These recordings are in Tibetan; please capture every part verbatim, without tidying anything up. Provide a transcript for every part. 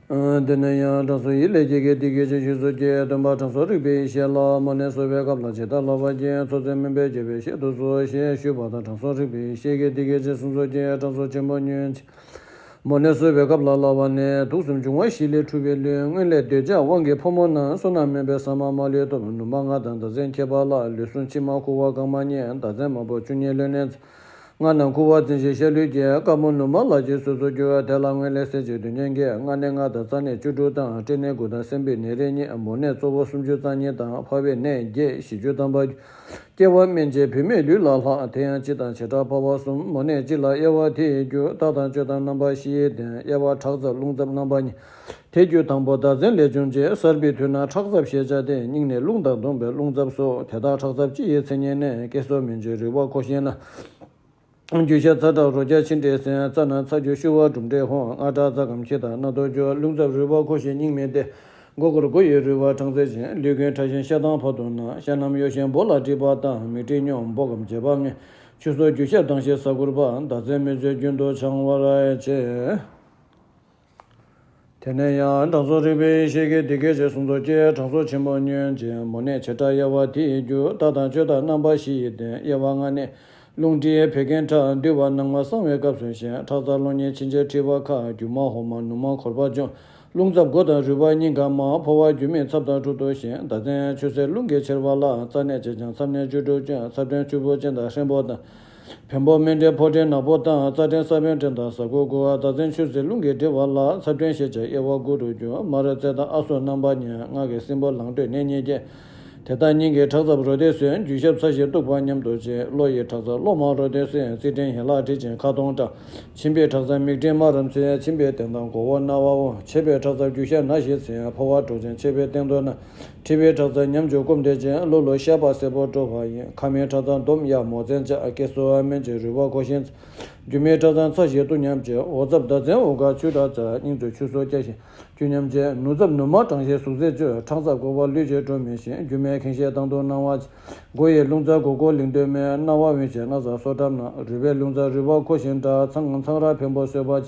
དེ་ནས་ཡང་དྲང་སྲོང་ཡིད་ལས་སྐྱེས་ཀྱིས་འདི་སྐད་ཅེས་ཞུས་སོ། ཀྱེ་སྟོན་པ་དྲང་སྲོང་རིག་པའི་ཡེ་ཤེས་ལགས། མོ་ནད་གསོ་བའི་སྐབས་ལ་ཇི་ལྟར་སློབ་པར་བགྱི། ཚོགས་རྫས་སྨན་པས་བྱས་པའི་བཤད་དུ་གསོལ་ཞེས་ཞུས་པ་དང་། དྲང་སྲོང་རིག་པའི་ཡེ་ཤེས་ཀྱིས་འདི་སྐད་ཅེས་གསུངས་སོ། ཀྱེ་དྲང་སྲོང་ཆེན་པོ་ཉོན་ཅིག། མོ་ནད་གསོ་བའི་སྐབས་ལ་སླབ་པ་ནི། དུག་གསུམ་འབྱུང་བ་བཞི་ལས་འཁྲུངས་པའི་ལུས། སྔོན་ལས་འདོད་ཆགས་དབང་གིས་ཕོ་མོ་རྣམས། བསོད་ནམས་དམན་པས་ཟ་མ་མ་ལུས་ཐོབ། ནུ་མ་ལྔ་དང་མདའ་ཚན་ཁྱད་པར་ལ། ལུས་ཟུངས་མཆིལ་མ་ཁུ་བ་དཀར་དམར་གཉིས། མདའ་ཚན་དམར་པོ་བཅུ་གཉིས་ལུས་ནད་མཚོན། ལྔ་རྣམས་ཁུ་བ་འཛིན་ཞིང་ཤ་ལུས་སྐྱེ། དཀར་མོ་ནུ་མ་ལ་ཅིག་གསོས་སུ་འགྱུར། དེ་ལ་སྔོན་ལས་ཟས་བཅུད་དུས་མཉམ་སྐྱེ། མངལ་ནད་ལྔ་དང་རྩ་ནད་བཅུ་དྲུག་དང་། སྐྲན་ནད་དགུ་དང་སྲན་པའི་ནད་རིགས་གཉིས། མོ་ནད་གཙོ་བོ་སུམ་ཅུ་རྩ་གཉིས་དང་། ཕལ་པའི་ནད་བརྒྱད་བཞི་བཅུ་ཐམ་པ། སྐྱེ་བ་སྨན་དཔྱད་བུད་མེད་ལུས་ལ་ལྷག། དེ་ཡང་སྤྱི་དང་བྱེ་བྲག་ཕལ་པ་གསུམ། མོ་ནད་སྤྱི་ལ་དབྱེ་བ་དེའི་རྒྱུ། རྟགས་དང་བཅོས་དང་རྣམ་པ་བཞི་ཡི་སྟེང་། དབྱེ་བ་ཁྲག་འཛག་རླུང་འཛག་རྣམ་པ་གཉིས། དེ་རྒྱུ་དང་པོ་མདའ་ཚན་ལས་བྱུང་ཅིང་། གསར་པའི་དུས་ན་ཁྲག་འཛག་ཞེས་བྱ་སྟེ། སྙིང་ནས་རླུང་དང་བསྡོངས་པའི་རླུང་འཛག་སོགས། དེ་དག་ཁྲག་འཛག་སྤྱི་ཡི་མཚན་ཉིད་ནི། སྐྱེ་སོ་སྨན་དཔྱད་རུས་པ་ཁོག་ཤིང་ན། རྒྱུ་ཤ་ཚ་ཁྲག་རོ་བརྒྱ་མཆིན་དྲི་སྲིན། རྩ་ན་ཚ་རྒྱུ་ཤུ་བ་འབྲུམ་འབྲས་ཧོང་། སྔ་དྲགས་རྩ་སྐམ་ཁྱི་དང་སྣ་ཐོར་རྒྱུ། རླུང་འཛག་རུས་པ་ཁོག་ཤིང་སྙིང་མི་བདེ། མགོ་སྐོར་མགོ་ཡི་རུས་པ་གྲང་ཚད་ཅན། ལུས་རྒན་ཁྲ་ཞིང་ཤ་དང་ཕོ་ཐུག་ན། ཤ་རྣམས་གཡོ་ཞིང་སྦོ་ལ་དཀྲིས་པ་དང་། མིག་དཀྲིས་སྨྱོ་སྦོ་སྐམ་བྱེད་པ་ངན། ཆུ་སོགས་རྒྱུ་ཤ་དྭངས་ཤིང་ས་ཁུར་པ། མདའ་ཚན་མི་བཟོད་རྒྱུན་དུ་བྱང་བར་བྱེད། དེ་ནས་ཡང་དྲང་སྲོང་རིག་པའི་ཡེ་ཤེས་ཀྱིས་འདི་སྐད་ཅེས་གསུངས་སོ། ཀྱེ་དྲང་སྲོང་ཆེན་པོ་ཉོན་ཅིག། མོ་ནད་བྱེ་བྲག་དབྱེ་བ་དེའི་རྒྱུ། རྟགས་དང་བཅོས་དང་རྣམ་པ་བཞི་ཡི་སྟེང་། དབྱེ་བ་ལྔ་ནི། རླུང་མཁྲིས་བད་ཀན་ཁྲག། འདུས་པ་ནང་མ་གསང་བའི་སྐབས་སུ་བཞིན། ཁྲག་རྩ་རླུང་གཉིས་མཆིན་ལྕེ་མཁྲིས་པ་ཁ། རྒྱུ་མ་ཧོ་མ་ནུ་མ་གོར་པ་འབྱུང་། རླུང་འཚབ་མགོ་དང་རུས་པ་སྙིང་ག་མ། ཕོ་བ་རྒྱུ་མའི་ཚབ་དང་དྲུག་ཏུ་བཞིན། མདའ་ཚན་ཆུ་སེར་རླུང་གིས་འཁྱེར་བ་ལ། རྩ་ནད་ཅན་ཀྱང་ཚབ་ནད་བཅུ་དྲུག་ཅན། ཚབ་དོན་ཆུ་བུར་ཅན་དང་ཧྲེང་བུ་དང་། བེམ་པོ་སྨན་སྐྲན་ཕོ་སྐྲན་ནག་པོ་དང་། རྩ་སྐྲན་ས་བོན་སྐྲན་དང་ཟ་ཁུ་དགུ། མདའ་ཚན་ཆུ་སེར་རླུང་གིས་སྒྲིབ་པ་ལ། ཚབ་དོན་ཞེས་བྱ་དབྱེ་བ་དགུ་རུ་འགྱུར། མ་ར་རྩེ་དང་ཨ་སོགས་རྣམ་པ་གཉིས། ངག་གི་སྲིན་པོ་ལང་སྟོད་ནད་གཉིས་ཀྱིས། དེ་དག་སྙིང་གི་ཁྲག་འཚབ་རོ་དེ་སོས། རྒྱུ་ཞབས་ཚ་ཞིང་གཏུགས་པ་མཉམ་དུ་བྱེད། གློ་ཡི་ཁྲག་འཚབ་གློ་མ་རོ་དེ་སོས། རྩིས་སྐྲན་ཡན་ལག་དྲི་ཅན་ཁ་གདོང་སྐྲངས། མཆིན་པའི་ཁྲག་འཚབ་མིག་སྤྲིན་དམར་རམ་ཚོས། མཆིན་པའི་སྟེང་དང་མགོ་བོ་རྣ་བ་འོ། མཆེད་པའི་ཁྲག་འཚབ་རྒྱུ་ཤ་ན་ཞིང་ཚིག། ཕོ་བ་དཀྲོག་ཅིང་མཆེད་པའི་སྟེང་དུ་ན། མཁྲིས་པའི་ཁྲག་འཚབ་ཉམས་འགྱུར་སྐོམ་དད་ཅན། གློ་ལུ་བཤལ་པ་སེར་པོ་དཀྲོག་པ་ཡིན། ཁ་མའི་ཁྲག་འཚབ་འདོམ་གཡག་མོ་ཚན་བཅའ། སྐྱེ་སོ་བ་སྨན་དཔྱད་རུས་པ་ཁོག་ཤིང་ཚ། རྒྱུ་མའི་ཁྲག་འཚབ་ཚ་ཞིང་གཏུག་ཉམས་ཅན། འོ་འཚབ་མདའ་ཚན་འོ་སྐར་ཆུ་དྲག་བཅའ། སྙིང་དུ་ཆུ་སོ་སྐྱ་ཞིང་སྐྱུ་ཉམས་ཅན། ནུ་འཚབ་ནུ་མ་གྲང་ཞིང་ཟུག་གཟེར་བཅོས། ཁྲག་འཚབ་ཀོ་བ་ལུས་ཀྱི་དྲོད་མེད་ཞིང་། རྒྱུ་མའི་ཁེངས་ཤས་དང་དུ་སྣང་བ། མགོ་ཡི་རླུང་འཚབ་མགོ་སྐོར་ལིང་ཏོག་མེད། རྣ་བ་འོན་ཞིང་རྣ་ཚ་སོ་ཁྲམ་ན། རུས་པའི་རླུང་འཚབ་རུས་པ་ཁོག་ཤིང་དྲག། ཚངས་ཚངས་ར་འཕན་པོ་སོས་པ།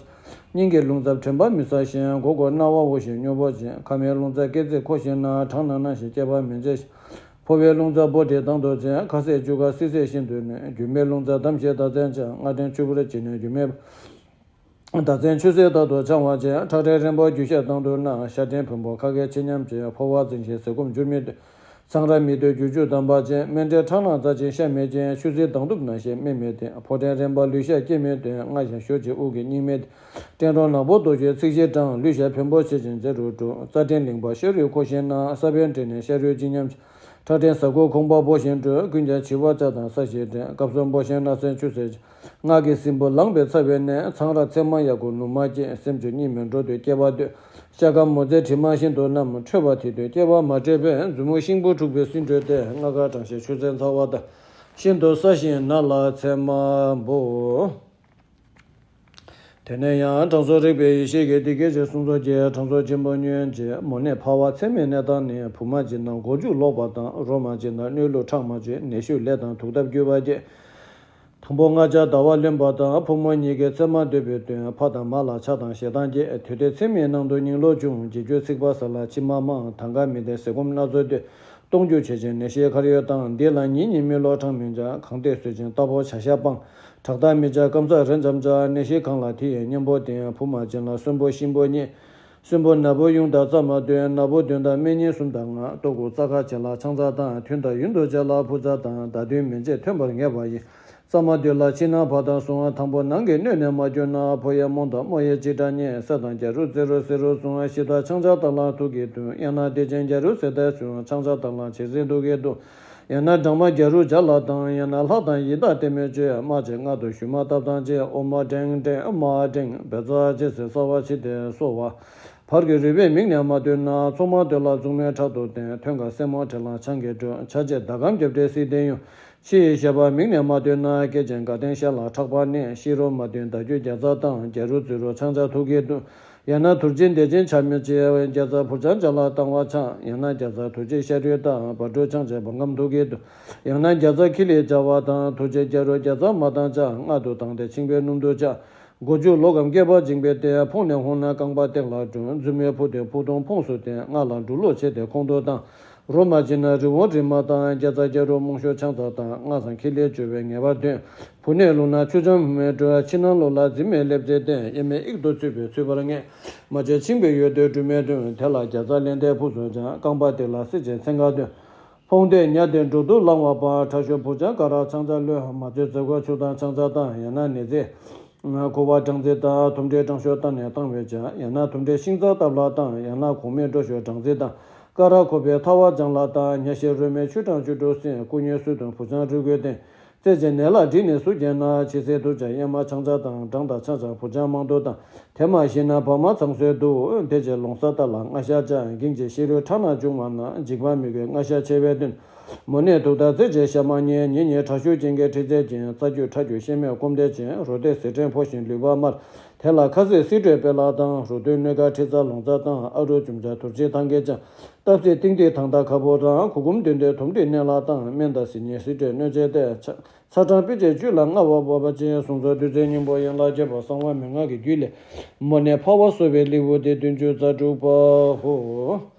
སྙིང་གི་རླུང་འཚབ་དྲན་པ་མི་ཚར་ཞིང་། མགོ་སྐོར་རྣ་བ་འོ་ཞིང་སྨྱོ་པོ་ཅན། ཁ་མའི་རླུང་འཚབ་སྐེ་ཚེ་ཁོག་ཤིང་ན། གྲང་ན་ན་ཞིང་སྐྱེ་བ་མི་འཇལ་ཞིང་། ཕོ་བའི་རླུང་འཚབ་པོ་ཏི་དང་དུ་འཛིན། ཁ་ཟས་བཅུད་ཁ་སིལ་སིལ་ཤིན་ཏུ་ནོན། རྒྱུ་མའི་རླུང་འཚབ་དམ་ཞིང་མདའ་ཚན་བཅའ། སྔ་སྐྲན་ཆུ་བུར་ཅན་ནི་རྒྱུ་མའི། མདའ་ཚན་ཆུ་སེར་དག་ཏུ་འཆང་བ་ཅན། ཁྲག་སྐྲན་རན་པོ་རྒྱུ་ཤ་དང་དུ་ན། ཤ་སྐྲན་ཕུང་པོ་ཁ་སྐད་ཆེ་ཉམས་ཅན། ཕོ་བ་འཛིན་ཞིང་ཟས་སྐོམ་འགྱུར་མི་སྟོན། ཚངས་ར་མི་སྟོན་རྒྱུ་བཅུད་དམ་པ་ཅན། སྨན་སྐྲན་ཁྲག་རླངས་རྩ་ཆེན་ཤ་མེད་ཅན། ཆུ་སེར་མདངས་སྟུག་ན་ཞིང་སྨན་མི་སྟོན། ཕོ་སྐྲན་རན་པ་ལུས་ཤ་སྐྱེ་མི་སྟོན། རྔ་ཞིང་ཞོ་ཅིག་དབུགས་ཀྱི་སྙིང་མི་སྟོན། སྐྲན་རོ་ནག་པོ་ལྟོགས་ཤིང་ཚིགས་ཞིང་གྲང་། ལུས་ཤ་ཕན་པོ་ཆེ་ཅིང་མཛེ་རུ་དཀྲུག། རྩ་སྐྲན་ལིང་པ་ཤ་རུས་ཁོག་ཤིང་ན། ས་བོན་སྐྲན་ནད་ཤ་རུས་གཅིན་ཉམས་ཅན། ཁྲག་སྐྲན་ཟ་ཁུ་ཁོང་པ་སྦོ་ཞིང་དཀྲོལ། ཀུན་ཀྱང་འཆི་བ་ལྕགས་དང་ས་ཞིང་འདྲེན། སྐབས་སུ་སྦོ་ཞིང་ན་སྲན་ཆུ་སེར་ཅན། ངག་གི་སྲིན་པོ་ལངས་པའི་ཚ་བའི་ནད། ཚངས་ར་ཚེར་མ་གཡག་ཀོ་ནུ་མ་སྐྱེས། སེམས་བཅུད་གཉིས་མེད་འགྲོ་འདོད་སྐྱེ་བ་འདོད། ཤ་སྐམ་མོ་ཚལ་དྲི་མ་ཤིན་ཏུ་རྣམས། ཁྲོས་པ་དེ་དུས་སྐྱེ་བ་མ་བྲལ་བས། མཛུབ་མོ་ཤིང་བུ་འཁྲུགས་པའི་སྲིན་འགྲོས་ཏེ། རྔ་སྐར་གྲང་ཞིང་ཆུ་སེར་ཚ་བ་དང་། ཤིན་ཏུ་ས་ཞིང་ན་ལ་ཚེར་མ་སྦོ། དེ་ནས་ཡང་དྲང་སྲོང་རིག་པའི་ཡེ་ཤེས་ཀྱིས་འདི་སྐད་ཅེས་གསུངས་སོ། ཀྱེ་དྲང་སྲོང་ཆེན་པོ་ཉོན་ཅིག། མོ་ནད་འཕར་བ་ཚེར་མའི་གནས་སྟངས་ནི། བུ་མ་བྱིན་ན་མགོ་མཇུག་ལོག་པ་དང་། རོ་མ་བྱིན་ན་གནས་ལུགས་ཁྲག་མ་བྱིན། ནད་ཤུགས་ལས་དང་དུག་ལྟབ་རྒྱུ་བ་བརྒྱད། དང་པོ་སྔ་ལྕགས་ཟླ་བ་ལོན་པ་དང་། ཕོ་མོ་གཉིས་ཀའི་ཚེར་མ་འདོད་པའི་དོན། ཕ་དང་མ་ལ་ཆགས་སྡང་ཞེ་སྡང་སྐྱེ། དུས་དེ་ཚེར་མའི་ནང་དུ་སྙིང་ལོག་འབྱུང་། བྱི་རྒྱུ་ཚིག་པ་ཟ་ལ་མཆི་མ་མང་། དང་ག་མི་བདེ་ཟས་སྐོམ་སྣ་ཚོགས་འདོད། གཏོང་རྒྱུ་བྱེད་ཅིང་ནད་གཞི་ཁར་གཡོལ་དང་། འདི་ལ་ཉིན་གཉིས་མི་ལོག་གྲང་མི་འཇགས། གང་ལྟས་སོས་ཅིང་རྟག་པོ་བྱ་ཤ་སྤང་། དྲག་རྟགས་མི་འཇགས་སྐམ་ཚ་རེ་འཇམ་འཇགས། ནད་གཞི་གང་ལ་དེ་ཡི་གཉེན་པོ་བསྟེན། བུ་མ་བྱིན་ལ་གསོན་པོ་ཤིང་ཕོ་གཉིས། གསོན་པོ་ནད་པོ་ཡུང་དང་རྩ་མ་འདོན། ནད་པོ་འདོན་དང་སྨན་གཉིས་གསུམ་དང་ལྔ། ལྟོ་གོས་རྩ་ཁ་བྱེད་ལ་ཆང་རྩ་དང་། ཐུན་དང་ཡུན་དུ་བྱ་ལ་ཕུ་རྩ་དང་། ཟླ་བདུན་མི་མཇེད་ཐོན་པར་ངེས་པ་ཡིན། རྩ་མ་འདོན་ལ་ཕྱི་ནང་བར་དང་གསུམ། དང་པོ་ནང་གི་སྣོད་ནས་མ་གྱུར་ན། ཕོ་ཡི་རྨོ་དང་རྨོ་ཡི་ལྕེ་དྲ་གཉིས། སེར་དང་རྒྱ་རུ་རྩེ་རུ་སེར་རུ་གསུམ། ཞི་དང་ཆང་འཇག་དང་ལ་དུག་གིས་གདུང་། ཡང་ན་བདེ་ཆེན་རྒྱ་རུ་སེར་དང་གསུམ། ཆང་འཇག་དང་ལ་བྱད་བསིལ་དུག་གིས་གདུང་། ཡང་ན་སྦྲང་མ་རྒྱ་རུ་བྱ་ལ་དང་། ཡང་ན་ལྷ་དང་ཡི་དྭགས་བརྟན་མོས་སྤྱོད། དམག་བྱེད་མངལ་དུ་ཞུ་མ་བཏབ་དང་བཅས། ཨོ་མ་ཀྲེང་ཀྲེང་མ་ཀྲེང་བེ་ཙ་ཅེས་ཟེར་གསོ་བ་ཕྱི་དེ་གསོ་བ། བར་གྱི་རུས་པའི་མིག་ནས་མ་འདོན་ན། ཚོགས་མ་འདོན་ལ་མཛུབ་མོའི་ཕྲག་ཏུ་བསྟན། ཐོད་འགའ་སེན་མོ་བྲེགས་ལ་ཆང་གིས་དཀྲོལ། ཆ་བྱད་ཟླ་གམ་རྒྱབ་བྲེགས་སིལ་ལྡན་ཡུ། ཕྱི་ཡི་ཞབས་པ་མིག་ནས་མ་འདོན་ན། སྐེ་ཅན་དགའ་ལྡན་ཤ་ལ་ཕྲག་པ་ནས། ཤི་རོ་མ་འདོན་ཟླ་རྒྱུ་རྒྱ་ཚ་དང་། རྒྱ་རུ་རྩི་རོ་ཆང་འཇག་དུག་གིས་གདུང་། ཡང་ན་དུར་བྱིན་འདེད་བྱིན་ཆ་མི་བྱེད། རྒྱ་ཚ་བུར་ཆང་འཇག་ལ་བཏང་བ་ཆང་། ཡང་ན་རྒྱ་ཚ་དུར་བྱིན་ཤ་རུས་དང་། བ་དྲུག་ཆང་བྱེད་བང་སྐམ་དུག་གིས་གདུང་། ཡང་ན་རྒྱ་ཚ་ཁྱི་ལི་འཇག་པ་དང་། དུར་བྱིན་རྒྱ་རུ་རྒྱ་ཚ་མ་བཏང་ཆང་། མངལ་དུ་བཏང་སྟེ་འཆིང་བའི་སྣུམ་དུ་བཅའ། མགོ་མཇུག་ལོག་གམ་སྐེད་པ་འཇིང་པའི་སྟེང་། ཕོངས་ནས་ཧོང་ན་རྐང་པ་སྟེགས་ལ་བསྒྲོན། རྫུན་མའི་ཕུ་དེ་ཕུ་ཐུང་ཕོངས་སུ་བསྟན། ང་ལ་འབྲུ་ལོག་བྱས་ཏེ་ཁོང་ཁྲོ་བཏང་། རོ་མ་བྱིན་ན་རི་བོང་རིལ་མ་བཏང་། རྒྱ་ཚ་རྒྱ་རུ་རྨོངས་ཤོར་ཆང་ཚ་བཏང་། སྔ་སང་ཁྱི་ལས་སྐྱོ་བའི་ངེས་པར་སྟོན། བུ་ནས་ལུང་ན་ཆུ་ལྕམ་མེ་སྤྲོད། ཕྱི་ནང་ལོ་ལ་འཛིན་མའི་ལེབ་རྩེ་བསྟན། གཡེར་མའི་དབྱིག་ཏུ་ཚུད་པའི་ཚུད་པར་ངེས། མ་བྱས་འཆིང་བའི་ཡོལ་དོའི་སྦྲུམ་མའི་དོན། དེ་ལ་རྒྱ་ཚ་ལན་འདེབས་ཕུ་སོན་ཅང་། རྐང་པ་དེ་ལ་སྲིད་ཅན་མཚན་ག་སྟོན། ཕོངས་དེས་ཉ་དེ་འགྲོ་དུ་ལང་བ་པ། ཁྲ་ཤོར་བུ་ཆང་ཀ་ར་ཆང་ཚ་ལོས། མ་བྱས་མཛོད་ཁོ་ཆུ་དང་ཆང་ཚ་བཏང་། ཡང་ན་ནི་ཚེ། ཁོ་བ་སྦྲང་རྩི་དང་། དུམ་འདྲེ་སྦྲང་ཤོར་བཏང་ནས་བཏང་བས་ཀྱང་། ཡང་ན་དུམ་འདྲེ་ཤིང་ཚ་བཏབ་ལ་བཏང་། ཡང་ན་གོང་མའི་འགྲོ་ཤོར་སྦྲང་རྩི་དང་། ཀ་ར་ཁོ་པའི་ཐ་བ་ལྗང་ལ་བཏང་། ཉ་ཤེས་རོལ་མའི་ཆུ་གྲང་བཅུ་དྲུག་སྲིན། སྐུ་ཉིད་སུ་དང་བུ་ཆང་རུལ་རྒོལ་བསྟན། རྩེ་ཆེན་ནས་ལ་བྲིས་ནས་སུ་བརྒྱལ་ན། ཕྱི་གསལ་དུ་ཀྱང་གཡེར་མ་ཆང་ཚ་དང་། སྦྲང་དང་ཆང་ཆང་བུ་ཆང་མང་དུ་དང་། དེ་མ་ཤེས་ན་བག་མ་ཚང་སྲོལ་འདུག་དེ་རྗེས་ལོང་ས་ལྟ་ལ་སྔ་ཤ་ཅང་། འགྱིང་བྱེད་ཤི་རུའི་ཁྲག་ནང་བཅུག་མ་ན། འཇིགས་པ་མི་དགོས་སྔ་ཤ་ཆེ་བའི་དོན། མོ་ནས་དུག་དང་རྩེ་ཆེན་ཤ་མ་ཉེ། ཉེ་ཉེ་ཁྲག་ཤུགས་ཅན་གྱི་ཁྲི་རྩེ་ཅན། རྩ་རྒྱུས་ཁྲག་རྒྱུས་ཤེས་མེད་སྐོམ་དད་ཅན། རོ་དེ་ཟི་ཕྲན་ཕོ་ཞིང་ལུས་པ་དམར། དེ་ལ་ཁ་ཟས་སིལ་དྲོད་སྤེལ་ལ་བཏང་། རུ་སྟོད་སྣོད་ཀ་ཁྲི་རྩ་ལོང་རྩ་བཏང་། ཨ་རུ་ཅུམ་ཅ་དུར་ཆེན་ཐང་གེ་ཅང་། སྟབས་ཚེ་ཏིང་ཏི་ཐང་ད་ཁ་ཕོ་རང་། གུ་གུམ་དོན་དེ་དུམ་དྲི་མནན་ལ་བཏང་། སྨན་དང་སིལ་སྙན་སིལ་དྲོད་སྣོད་ཆེན་ཏེ། ཚ་གྲང་དཔེ་བྱད་བཅུད་ལ་མངའ་བ་བབ་པ་ཅན། གསུང་ཚོགས་བདུད་རྩིའི་སྙིང་པོ་ཡན་ལག་བརྒྱད་པོ། གསང་བ་མན་ངག་གི་རྒྱུད་ལས། མོ་ནས་འཕར་བ་གསོ་བའི་ལེའུ་སྟེ་བདུན་ཅུ་རྩ་དྲུག་པ། ཧོ།